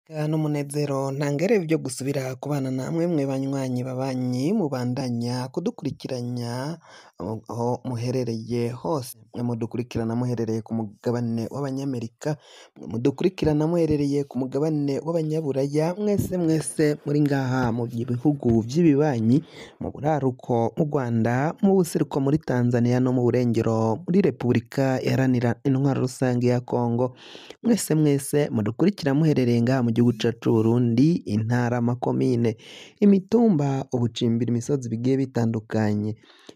N'umunezero ntangere vyo gusubira kubana namwe mwe banywanyi babanyi mubandanya kudukurikiranya aho muherereye hose, mwe mudukurikirana muherereye ku mugabane w'abanyamerika, mwe mudukurikirana muherereye ku mugabane w'abanyaburaya, mwese mwese muri ngaha mu bihugu vy'ibibanyi, mu buraruko mu Rwanda, mu buseruko muri Tanzania no mu burengero muri Repubulika Iharanira Intwaro Rusange ya Kongo, mwese mwese mudukurikira muherereye ngaha mu gihugu cacu c'Uburundi, intara, amakomine, imitumba, ubucimbiri, imisozi bigiye bitandukanye,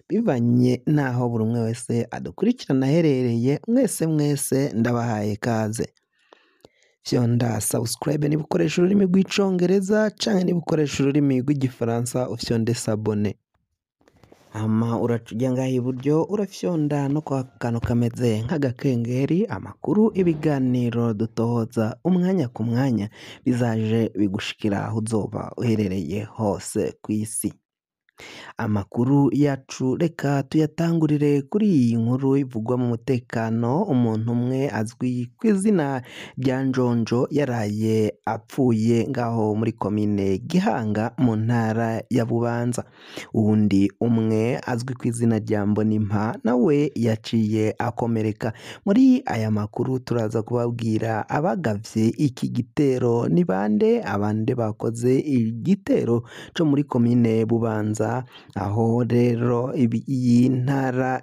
bivanye n'aho buri umwe wese adukurikirana aherereye, mwese mwese ndabahaye kaze. Fyonda subscribe niba ukoresha ururimi rw'icongereza canke niba ukoresha ururimi rw'igifaransa ufyonde s'abonner. Hama uraca uja ngaha iburyo urafyonda no kwa kantu kameze nk'agakengeri, amakuru, ibiganiro dutohoza umwanya ku mwanya bizaje bigushikira aho uzoba uherereye hose kw'isi. Amakuru yacu reka tuyatangurire kuri iyi nkuru ivugwa mu mutekano, umuntu umwe azwi kw'izina rya Njonjo yaraye apfuye ngaho muri komine Gihanga mu ntara ya Bubanza. Uwundi umwe azwi kw'izina rya Mbonimpa nawe yaciye akomereka. Muri aya makuru turaza kubabwira abagavye iki gitero ni bande, abande bakoze igitero co muri komine Bubanza, aho rero iyi ntara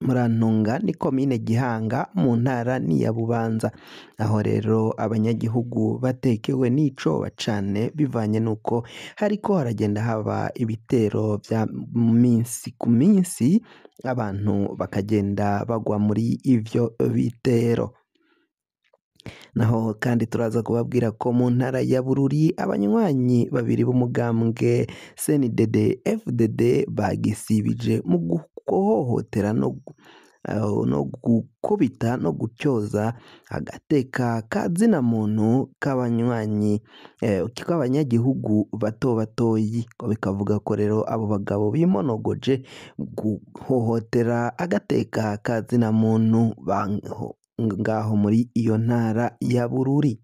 Murantunga ni komine Gihanga mu ntara ni ya Bubanza, aho rero abanyagihugu batekewe n'icoba cane bivanye n'uko hariko haragenda haba ibitero vya minsi ku minsi, abantu bakagenda bagwa muri ivyo bitero. Naho kandi turaza kubabwira ko mu ntara ya Bururi abanywanyi babiri b'umugambwe CNDD FDD bagisibije mu guhohotera no gukubita no gutyoza agateka ka zina muntu k'abanywanyi k'abanyagihugu bato batoyi, bikavuga ko rero abo bagabo bimonogoje guhohotera agateka ka zina muntu ngaho muri iyo ntara ya Bururi.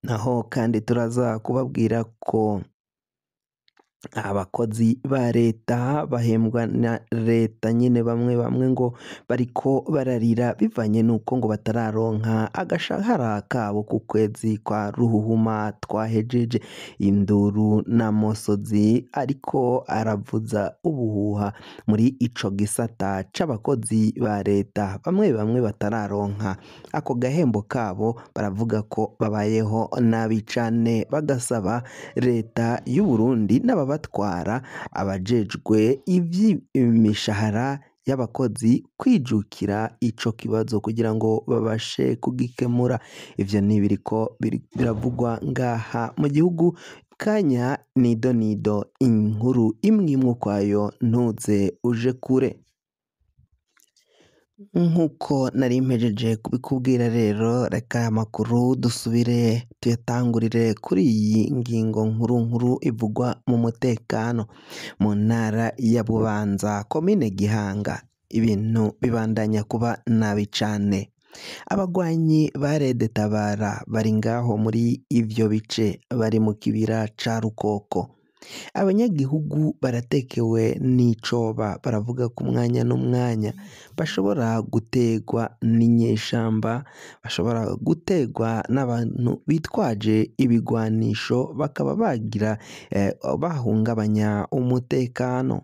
Naho kandi turaza kubabwira ko abakozi ba leta bahembwa na leta nyene bamwe bamwe ngo bariko bararira bivanye n'uko ngo batararonka agashahara kabo ku kwezi kwa ruhuhuma twahejeje. Induru na Mosozi ariko aravuza ubuhuha muri ico gisata c'abakozi ba leta, bamwe bamwe batararonka ako gahembo kabo, baravuga ko babayeho nabi cane, bagasaba leta y'Uburundi n'ababatwara abajejwe ivy'imishahara y'abakozi kwijukira ico kibazo kugira ngo babashe kugikemura. Ivyo nibiriko biravugwa ngaha mu gihugu. Kanya nido nido inkuru imwe imwe ukwayo, ntuze uje kure. Nkuko nari mpejeje kubikubwira rero, reka aya makuru dusubire tuyatangurire kuri iyi ngingo nkuru nkuru ivugwa mu mutekano mu ntara ya Bubanza, komine Gihanga. Ibintu bibandanya kuba nabi cane. Abagwanyi ba Rede Tabara bari ngaho muri ivyo bice, bari mu kibira ca Rukoko. Abanyagihugu baratekewe n'icoba, baravuga ko umwanya n'umwanya bashobora gutegwa n'inyeshamba, bashobora gutegwa n'abantu bitwaje ibigwanisho bakaba bagira bahungabanya umutekano.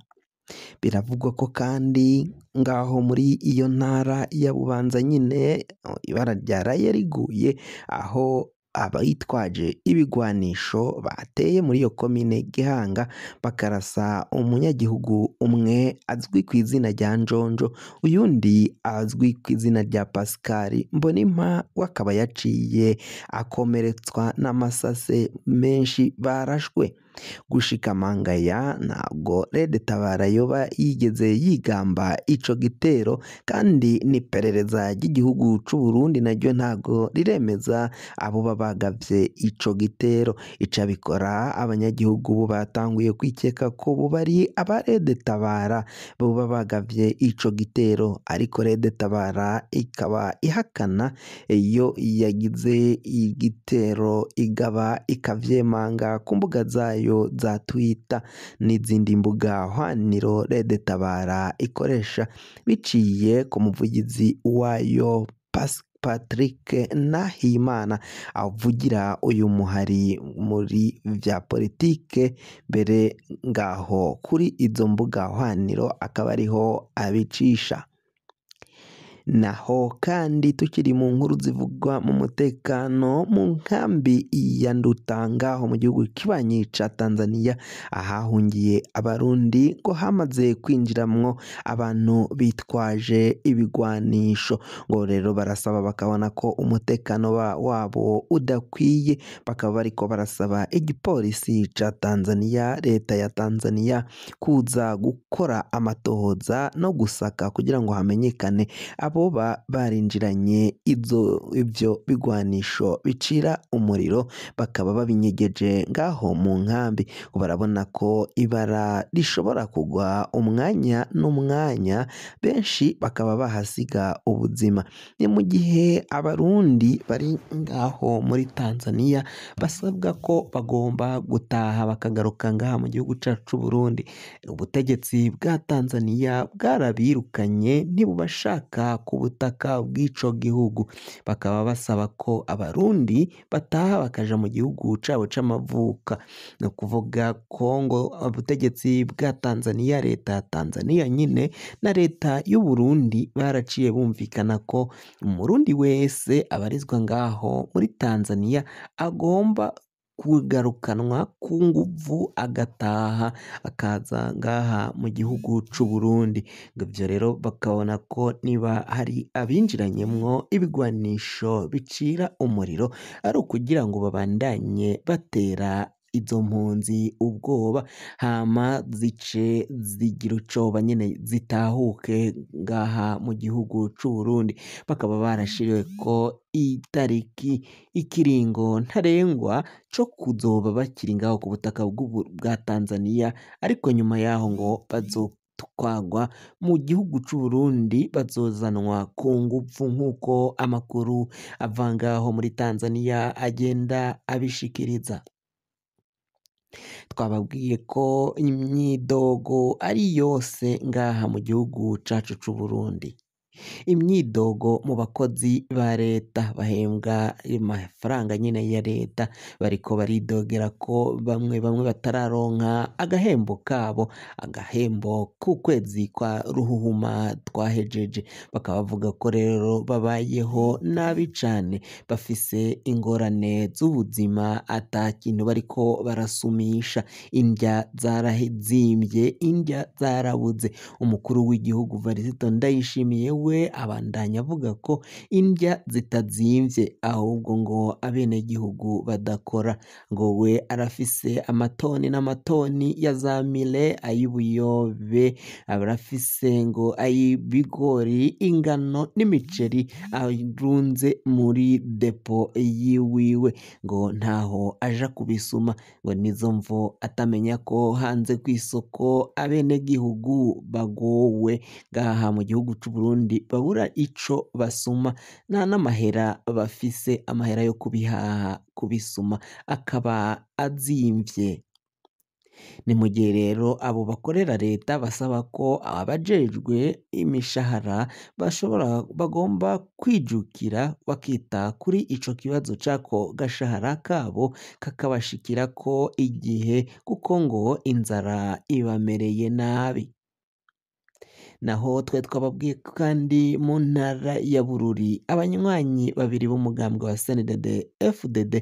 Biravugwa ko kandi ngaho muri iyo ntara ya Bubanza nyine ibara ryaraye riguye, aho abayitwaje ibigwanisho bateye muri iyo komine Gihanga bakarasa umunyagihugu umwe azwi ku izina rya Njonjo, uyundi azwi ku izina rya Pascal Mbonimpa, we akaba yaciye akomeretswa n'amasase menshi barashwe. Gushika mangaya ntabwo Red Tabara yoba yigeze yigamba ico gitero, kandi n'iperereza ry'igihugu c'u Burundi naryo ntabwo riremeza abo bagavye ico gitero. Icabikora abanyagihugu bo batanguye kwikeka ko boba ari aba Red Tabara boba bagavye ico gitero, ariko Red Tabara ikaba ihakana iyo yagize igitero, igaba ikavyemanga ku mbuga zayo za Twitter n'izindi mbuga hwaniro Red Tabara ikoresha biciye ku muvugizi wayo Patrick Nahimana avugira uyu muhari muri vya politike, mbere ngaho kuri izo mbuga hwaniro akaba ariho abicisha. Naho kandi tukiri mu nkuru zivugwa mu mutekano mu nkambi ya Nduta ngaho mu gihugu kibanyi ca Tanzania, ahahungiye abarundi ngo hamaze kwinjiramwo abantu bitwaje ibigwanisho, ngo rero barasaba bakabona ko umutekano wabo udakwiye, bakaba bariko barasaba igipolisi ca Tanzania, leta ya Tanzania kuza gukora amatohoza no gusaka kugira ngo hamenyekane aboba barinjiranye ivyo bigwanisho bicira umuriro, bakaba babinyegeje ngaho mu nkambi. Barabona ko ibara rishobora kugwa umwanya n'umwanya, benshi bakaba bahasiga ubuzima. Ni mu gihe abarundi bari ngaho muri Tanzania basabwa ko bagomba gutaha bakagaruka ngaha mu gihugu cacu c'Uburundi. Ubutegetsi bwa Tanzania bwarabirukanye ntibubashaka ku butaka bw'ico gihugu, bakaba basaba ko abarundi bataha bakaja mu gihugu cabo c'amavuka. Ni ukuvuga ko ngo ubutegetsi bwa Tanzania, leta ya Tanzania nyine na leta y'Uburundi baraciye bumvikana ko umurundi wese abarizwa ngaho muri Tanzania agomba kugarukanwa ku nguvu agataha akaza ngaha mu gihugu c'Uburundi. Ngo ivyo rero bakabona ko niba hari abinjiranyemwo ibigwanisho bicira umuriro ari ukugira ngo babandanye batera izo mpunzi ubwoba, hama zice zigira icoba nyene zitahuke ngaha mu gihugu c'Uburundi. Bakaba barashiriweko itariki ikiringo ntarengwa co kuzoba bakiri ngaho ku butaka bwa Tanzania, ariko nyuma yaho ngo bazotwagwa mu gihugu c'Uburundi, bazozanwa ku nguvu nk'uko amakuru ava ngaho muri Tanzania agenda abishikiriza. Twababwiye ko imyidogo ari yose ngaha mu gihugu cacu c'Uburundi. Imyidogo mu bakozi ba leta bahembwa amafaranga nyene ya leta, bariko baridogera ko bamwe bamwe batararonka agahembo kabo, agahembo k'ukwezi kwa ruhuhuma twahejeje. Bakaba bavuga ko rero babayeho nabi cane, bafise ingorane z'ubuzima, ata kintu bariko barasumisha, indya zarazimvye, indya zarabuze. Umukuru w'igihugu Varisito Ndayishimiye we abandanya avuga ko indya zitazimvye, ahubwo ngo abenegihugu badakora. Ngo we arafise amatoni n'amatoni ya za mile ay'ubuyobe, arafise ngo ay'ibigori, ingano n'imiceri arunze muri depo yiwiwe, ngo ntaho aja kubisuma. Ngo nizo mvo atamenya ko hanze kw'isoko abenegihugu bagowe ngaha mu gihugu c'Uburundi, babura ico basuma, nta n'amahera bafise, amahera yo kubihaha kubisuma akaba azimvye. Ni mu gihe rero abo bakorera leta basaba ko abajejwe imishahara bashobora bagomba kwijukira bakita kuri ico kibazo c'ako gashahara kabo kakabashikirako igihe, kuko ngo inzara ibamereye nabi. Naho twe twababwiye kandi mu ntara ya Bururi abanywanyi babiri b'umugambwe wa CNDD FDD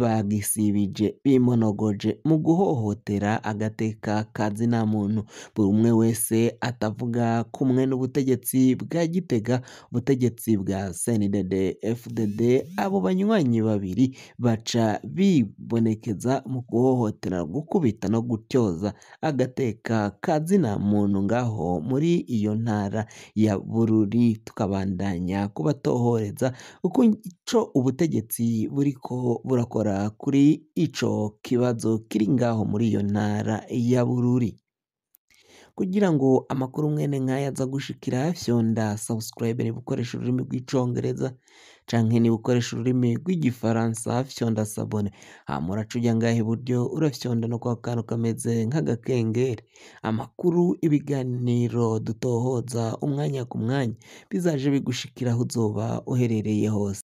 bagisibije bimonogoje mu guhohotera agateka ka zina muntu, buri umwe wese atavuga kumwe n'ubutegetsi bwa Gitega, ubutegetsi bwa CNDD FDD. Abo banywanyi babiri baca bibonekeza mu guhohotera, gukubita no gutyoza agateka ka zina muntu ngaho muri iyo ntara ya Bururi. Tukabandanya kubatohoreza uko ico ubutegetsi buriko burakora kuri ico kibazo kiri ngaho muri iyo ntara ya Bururi. Kugira ngo amakuru mwene nk'aya aza gushikira, fyonda subscribe niba ukoresha ururimi rw'icongereza, canke niba ukoresha ururimi rw'igifaransa fyonda s'abonner. Hama uraca uja ngaha iburyo urafyonda no kwa kantu kameze nk'agakengeri. Amakuru, ibiganiro dutohoza umwanya ku mwanya bizaje bigushikira aho uzoba uherereye hose.